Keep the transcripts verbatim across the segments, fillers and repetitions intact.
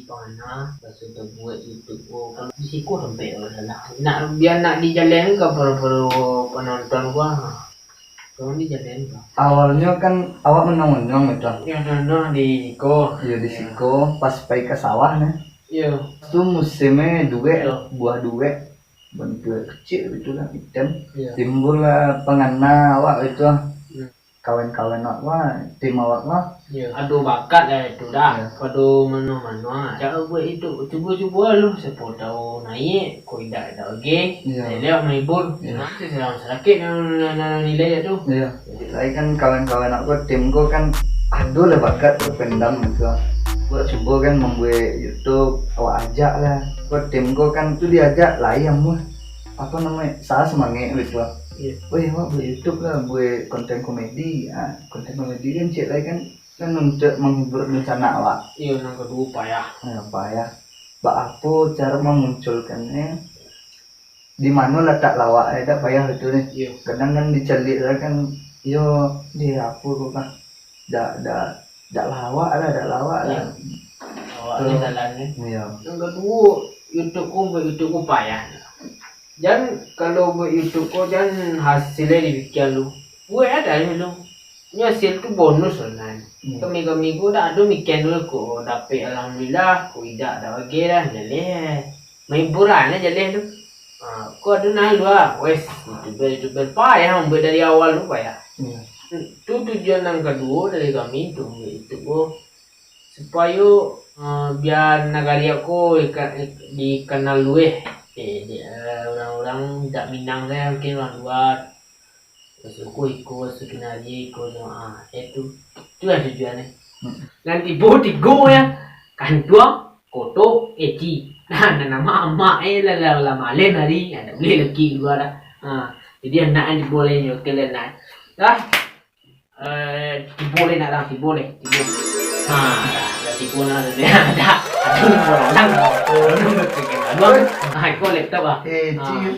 Pangana, lepas tu tabuek YouTube ko, kalau di siko sampai lah. Nak, bia nak dijalan ka paro-paro panonton ko, ha. Tolong dijalan ka. Awalnyo kan awak manuang-manuang gitu. Yo, manuang di siko. Yo, di siko, pas pai ka sawah nah. Yo. Pas tu musimnyo duek, Yo. buah duek. Bantuak kecik gitu lah, itam. Yo. Timbul lah pangana awak gitu. Hmm. Kawan-kawan awak lah, tim awak lah. Yo. Ado bakat lah itu dah. Yo. Pado manuang-manuang. Caro buek itu, cubo-cubo lu, siapo tahu naiak, kok indak, indak oke. Yo. Naiak lewat mahibur. Yo. Nah, tu salah sakik nan, nan, nan nilai tu. Yo. Lai kan kawan-kawan awak ko, tim ko kan ado lah bakat bapandam gitu. Buek cubo kan mambuek YouTube, awak ajak lah. Ko tim ko kan tu diajak lai amuah. Apo namonyo, salah sumangek gitu. Iyo. Weh, awak buek YouTube lah, buek konten komedi. Ah, konten komedi kan ciek lai kan, kan untuak manghibur dunsanak awak. Iyo, nan kaduo payah. Ah, payah. Baapo caro mamunculkannyo? Di mano latak lawak, eh, dak payah itu nih. Iyo. Kadang kan dicaliak lah kan, yo, di apo ko kah? Dak, dak, dak lawak lah, dak lawak lah. Iyo. Awak ni dalam ni. Iyo. Nan kaduo, YouTube ko, buek YouTube ko payah. Jan, kalau buek YouTube ko, jan hasilnyo dipikia lu. Buek ado dulu. Nyo hasil tu bonus lah, Nan. Hmm. Kami-kami ko dak ado mikian dulu ko, dapek alhamdulillah, ko idak dak bagi lah, jaleh. Mahiburan lah jaleh tu. Ha, ko ado nan lua, wes, YouTuber-YouTuber payah mambuek dari awal tu payah. Hmm. Tu tujuan nan kaduo dari kami tu, itu ko, supayo, eh, bia nagari ko ika-, dikenal lueh, eh, di, eh, urang-urang dak Minang tu mungkin urang lua. Suku iko, suku nari iko, no, ah, itu, itu lah tujuan eh. Hmm. Nan tibo tigo ya, kantua, koto, eci. Nah, nan amak-amak eh lah, lah, lah malen hari, ya, dak buliah lagi lua dah. Ha, jadi anak yang diboleh nyo ke lah, nah. Dah, eh, tibo leh nak dah, tibo leh, tibo. Ha, dah, dah tibo nah, dah, dah. Aduh, orang, orang, orang, orang, orang, orang, iko laptop ah. Eh, Ha. Cil.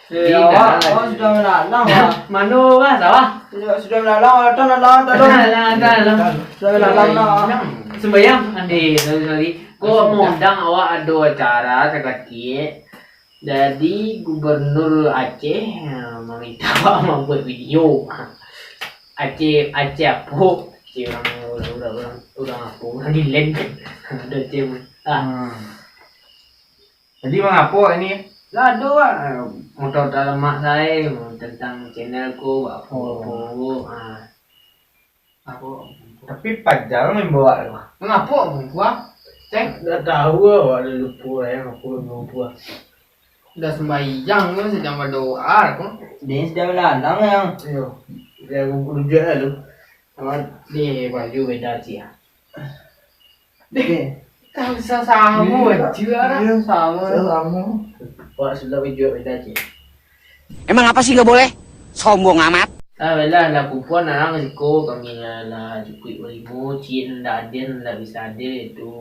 Eh, awak, awak sudah malalang, Pak. Mano, Pak, sawah? Sudah, sudah malalang, datang, datang, datang. Datang, datang, datang. Sudah malalang, Pak. Sumbayang, ande, sorry, sorry. Ko maundang awak ado acara sakatiak. Jadi, Gubernur Aceh, eh, maminta awak mambuek video. Aceh, Aceh apo? Aceh urang, urang, urang, urang, urang apo? Urang Dilen. Ado Aceh. Ah. Hmm. Jadi, mangapo ini? Lah, ado, Wak. Mau tahu dalam mak saya, mau tentang channel ko, apo, Oh. apo, ah. Apo? Tapi pajar membawa tu. Mangapo, Wak? Cek. Dah tahu, Wak. Dah lupa, ya. Apo, lupa. Dah sembahyang tu, sedang berdoa tu. Dia sedang melarang, yang. Iyo. Dia rujuk lah tu. Awak di baju beda, Cik, ah. Deh, kan bisa samo Iyo. baju lah. Iyo, samo. Bisa samo. Awak sudah baju beda, Cik. Emang apa sih nggak boleh? Sombong amat. Ah, baiklah, lah kumpua narang siko, kami lah, lah cukuik balimo, Cik ndak hadir, ndak bisa hadir, itu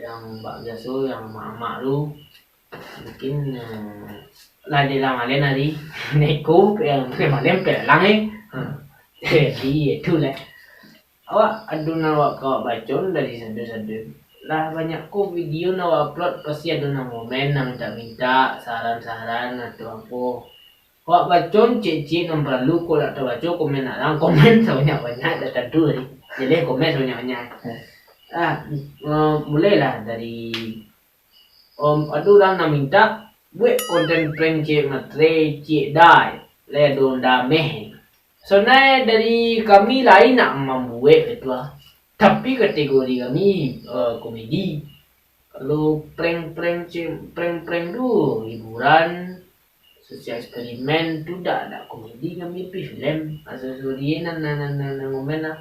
yang bak biaso, yang amak-amak tu. Mungkin, eh, lah di lang alen hari. Neko, yang malen pelang, eh. Ha. Jadi, itulah. Awak ado nan awak ka awak baco dari sado-sado. Lah banyak ko video nan awak upload, pasti ado nan komen, nan mintak-mintak, saran-saran atau apo. Awak baco ciek-ciek nan paralu, kok dak tabaco, komen nak lang, komen sabanyak-banyak, dak tantu tadi. Jadi komen sabanyak-banyak. Hmm. Ah, eh, mulailah dari Om, ado urang nan mintak buek konten prank Cewek Matre, Cik Dai, Ledo Dameh. Sonai dari kami lain nak mambuek itu ah. Tapi kategori kami, eh, komedi. Kalau prank-prank Cewek, prank-prank tu hiburan, sosial eksperimen tu dak, dak komedi kami, tapi film. Asal sorry nan, nan, nan, nan, nan komen lah.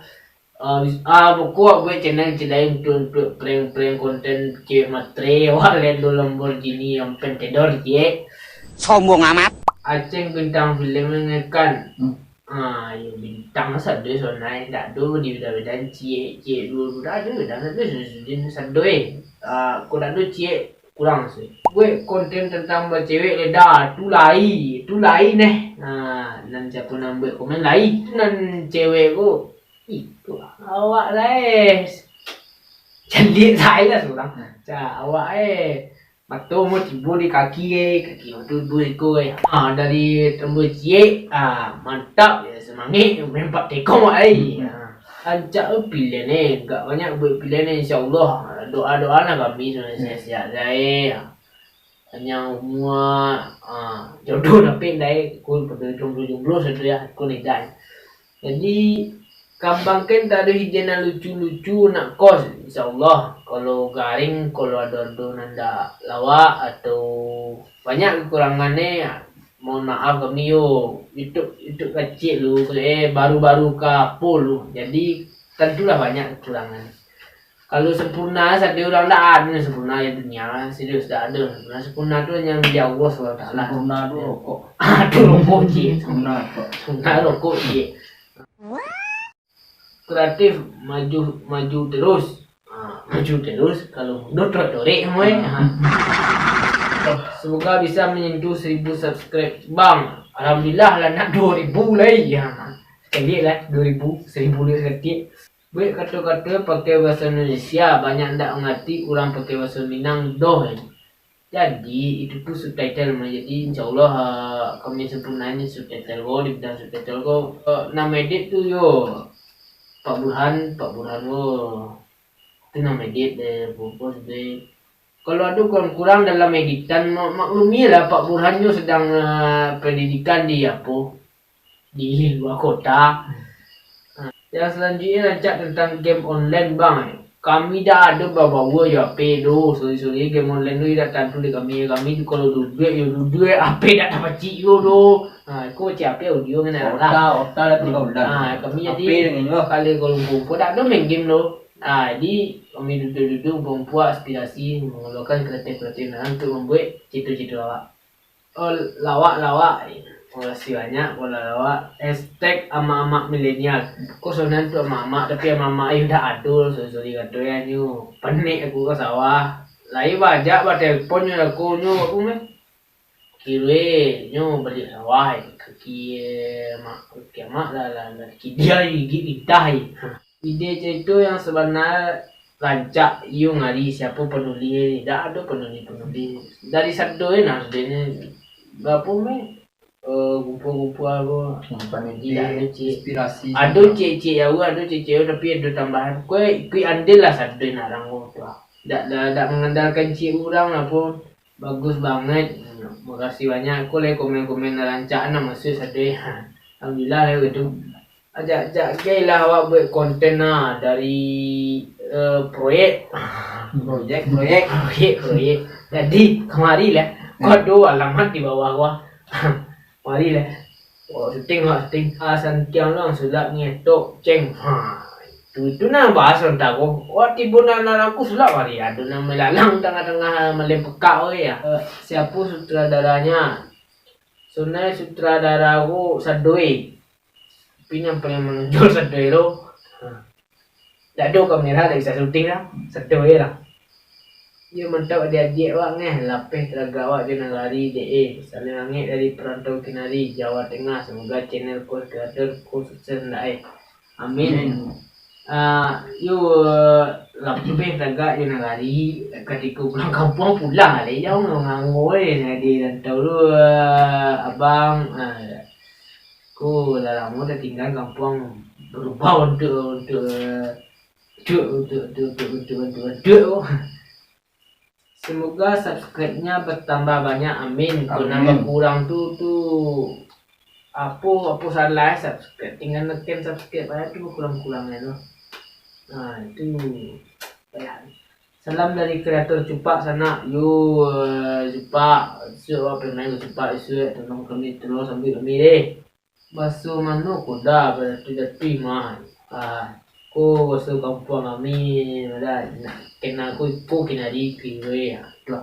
Ah, bis-, ah, pokok buek channel cik lain untuak, untuak prank-prank konten Cewek Matre, awak lihat dulu Lamborghini Aventador, ciek. Sombong amat. Aceh bintang film mengekan. Hmm. Ah, yo bintang sado sonai, dak ado di beda-beda ciek, ciek dulu, dak ado, dak ado, sado, sado, eh. Ah, kok dak ado ciek, kurang sih. Buek konten tentang bacewek leda, tu lai, tu lai neh. Ah, nan siapo nan buek komen lai, nan cewek ko. Iko awak, guys. Caliak sae lah surang. Cak awak eh, mato mo tibo di kaki eh, kaki mo tibo iko eh. Ah, dari tembus ciek, ah, mantap ya, semangik main pat tekong wak ai. Ah, rancak tu pilihan eh, gak banyak buek pilihan eh, insyaallah. Doa-doa lah kami sehat-sehat sae. Panjang umua, ah, jodoh dapek dai, kun pado jomblo-jomblo sajo ya, kun edan. Jadi, kambangkan taruih ide nan lucu-lucu nak kos, insyaallah. Kalau garing, kalau ado-ado nan dak lawak atau banyak kekurangannyo, mohon maaf kami yo. YouTube, YouTube kecil lu, eh, baru-baru ka apo lu. Jadi, tentulah banyak kekurangan. Kalau sempurna, satu urang dak ado sempurna di dunia, serius dak ado sempurna. Sempurna tu hanya milik Allah subhanahu wa taala. Sempurna tu rokok. Ah, tu rokok, cik. Sempurna rokok. Sempurna rokok, cik. Kreatif, maju, maju terus. Ah, maju terus, kalau mundur torek-torek semua, eh. Ah. Semoga bisa menyentuh seribu subscribe, Bang. Alhamdulillah lah nak dua ribu lai. Ya. Sekali lah, dua ribu, seribu duit saketek. Buek kato-kato pakai bahaso Indonesia, banyak ndak mangarati urang pakai bahaso Minang doh. Jadi, itu tu subtitle mah. Jadi, insyaallah, ah, kami sempurnakan subtitle ko, di bidang subtitle ko. Eh, nan edit tu yo, Pak Burhan, Pak Burhan ko. Tu nan edit deh, fokus deh. Kalau ado kurang-kurang dalam editan, mak-, maklumi lah, Pak Burhan nyo sedang, eh, pendidikan di apo, di luar kota. Nah, yang selanjutnya rancak tentang game online, Bang. Kami dak ado babawa jo H P tu, sorry-sorry, game online tu dak tantu di kami. Kami tu kalau duduak yo duduak, H P dak tapacik juo tu. Ha, ko pacik H P audio kan nak Ota, lah. Ota dah tinggal udah. Ha, kami H P jadi dengan lo. Kalau kalau kumpul dak ado main game tu. Ha, jadi kami duduak-duduak, kumpul aspirasi, mengeluarkan kreatif-kreatif nah, untuk membuat cerita-cerita awak. Oh, lawak, lawak. Makasih banyak, bola lawak. Hashtag amak-amak milenial. Ko sonan tu amak-amak, tapi amak-amak ayu dak ado, sorry-sorry kato ya, nyo. Panek aku ka sawah. Lai bajak batelpon nyo, aku nyo, aku meh. Kiro nyo baliak sawah, kaki, eh, mak, kaki amak lah, lah, lah, kaki dia gigit lidah. Ide carito yang sabana rancak, iyo ngari, siapo panulih ni? Dak ado panulih-panulih. Dari sado e nah, sado ni. Barapo meh? Eh, kumpul-kumpul ko. Sampai Dak ado cik. Inspirasi. Ado cik-cik jauh, ado cik-cik jauh, tapi ado tambahan. Kue ikuik andil lah sado nak ranggo tu. Dak, dak, dak mengandalkan cik urang lah pun. Bagus banget. Makasih banyak. Aku lai komen-komen nan rancak nah, maksud sado. Alhamdulillah lah gitu. Ajak-ajak gai lah awak buek konten nah dari, eh, proyek. Proyek, proyek. Proyek, proyek. Jadi, kamari lah. Ko ado alamat di bawah gua. Mari lah. Oh, syuting lah, syuting. Ah, santiang lah, sulap ngetok, ceng. Ha, itu, itu nah bahas orang tahu. Wah, tibo nak, nak aku sulap hari. Ado nan malalang tangah-tangah malam pekak, oi, ya. Eh, siapo sutradaranya? Sonai sutradara ko sado e. Tapi nan paling manonjol sado e lo. Ha. Dak ado kamera, dak bisa syuting lah. Sado e lah. Yo, mantap adiak-adiak awak ngeh, lapeh taragak awak jo nagari dek e. Salam angek dari perantau Kinari, Jawa Tengah. Semoga channel Coach Creator ko sukses ndak e. Amin. Amin. Ah, yo, lapeh taragak jo nagari, katiko pulang kampuang, pulang lah, yo, nganggo e, di rantau tu, ah, abang, ah, ko lah lamo tatingga kampuang, barubah untuk, untuk, untuk, untuk. Semoga subscribe-nya bertambah banyak, amin. Kok nambah kurang tu, tu apo, apo salah subscribe? Tinggal neken subscribe aja tu kurang-kurangnya tu. Nah, itu payah. Salam dari kreator Cupak sanak. Yo, eh, Cupak, isuak awak pernah Cupak, isuak tolong kami, tolong sambil kami deh. Baso mano ko da, badatuih-datuih mah. Ah, ko baso kampuang kami, da, nak kenal ko iko kinari kiro ya. Tuh.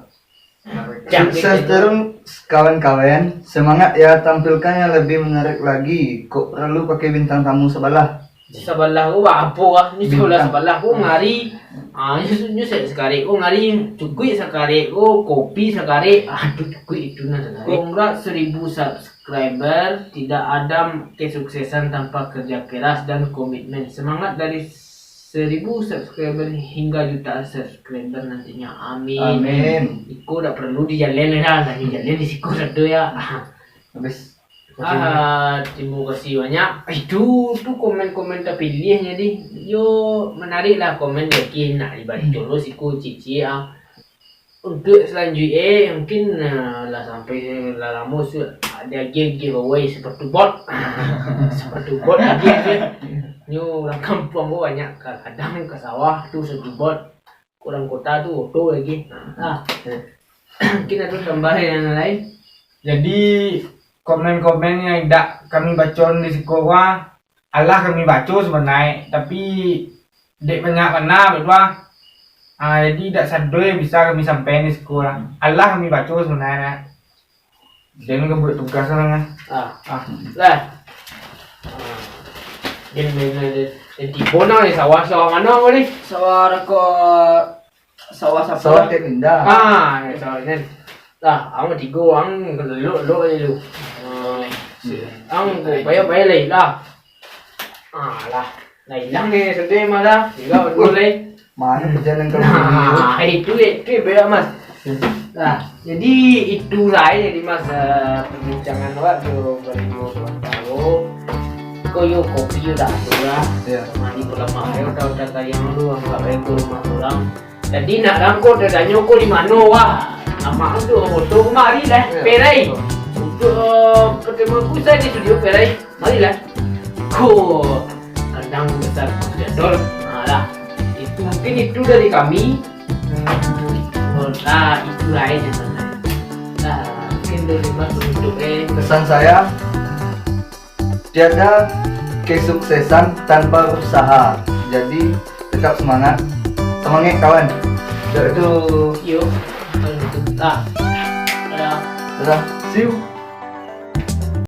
Sukses terus, kawan-kawan. Semangat ya, tampilkan yang lebih menarik lagi. Kok perlu pakai bintang tamu sabalah? Sabalah ko apo ah? Ni sabalah, sabalah ko ngari. Ah, ni, ni sa-, sakarek ko ngari, cukuik sakarek ko, kopi sakarek. Aduh, cukuik itu nah sakarek. Congrats seribu subscriber, tidak ada kesuksesan tanpa kerja keras dan komitmen. Semangat dari seribu subscriber hingga juta subscriber nantinya. Amin. Amin. Iko dak perlu dijalin lah, lah dijalin di siko sado ya. Habis. Ah, terima kasih banyak. Itu tu komen-komen terpilihnya di. Yo menarik lah komen lagi nak dibaca lo siko cici ah. Untuk selanjutnya mungkin ah, lah sampai lah lama su ada giveaway sepatu bot. Sepatu bot lagi tu. Nyo urang kampuang ko banyak ka ladang ka sawah tu sepatu bot. Urang kota tu oto lagi. Nah, mungkin ado tambahan yang lain. Jadi komen-komen yang indak kami baco di siko ko, alah kami baco sabananyo, tapi dek banyak bana batua. Ah, jadi indak sado bisa kami sampaikan di siko lah. Alah kami baco sabananyo. Jan ka buek tugas lah, nah. Ah. Ah. Lah. Ah. Jan, jan, jan, jan tibo nah di sawah, sawah mano ko ni? Sawah ko, sawah sapo? Sawah Tek Minda. Ah, sawah ni. Lah, ang tigo, ang lelok-lelok aja lu. Ah. Ang ko payah-payah lai lah. Ah, lah. Nah, hilang ni, sedih mah dah. Tinggal dulu lai. Mana perjalanan kau ni? Nah, itu, itu beda, Mas. Nah, jadi itu lah jadi, Mas, eh, perbincangan awak tu bari dua bulan lalu. Kau yo kopi yo dah tu lah. Ya. Mari pulang mah, ayo udah udah sayang lu, anggap ayo ke rumah orang. Jadi nak rangko tertanyo ko di mano wah? Amak tu, tu mari lah, ya, perai. Betul. Untuk pertemuan ku saya di studio perai. Marilah. Ko kadang besar koordinator. Nah, lah. Itu mungkin itu dari kami. Hmm. Nah, itu lain yang sana. Nah, mungkin dari Mas untuk eh. Pesan saya, tiada kesuksesan tanpa usaha. Jadi tetap semangat. Semangat kawan. Dah itu. Yo. Nah. Dah. Dah. See you.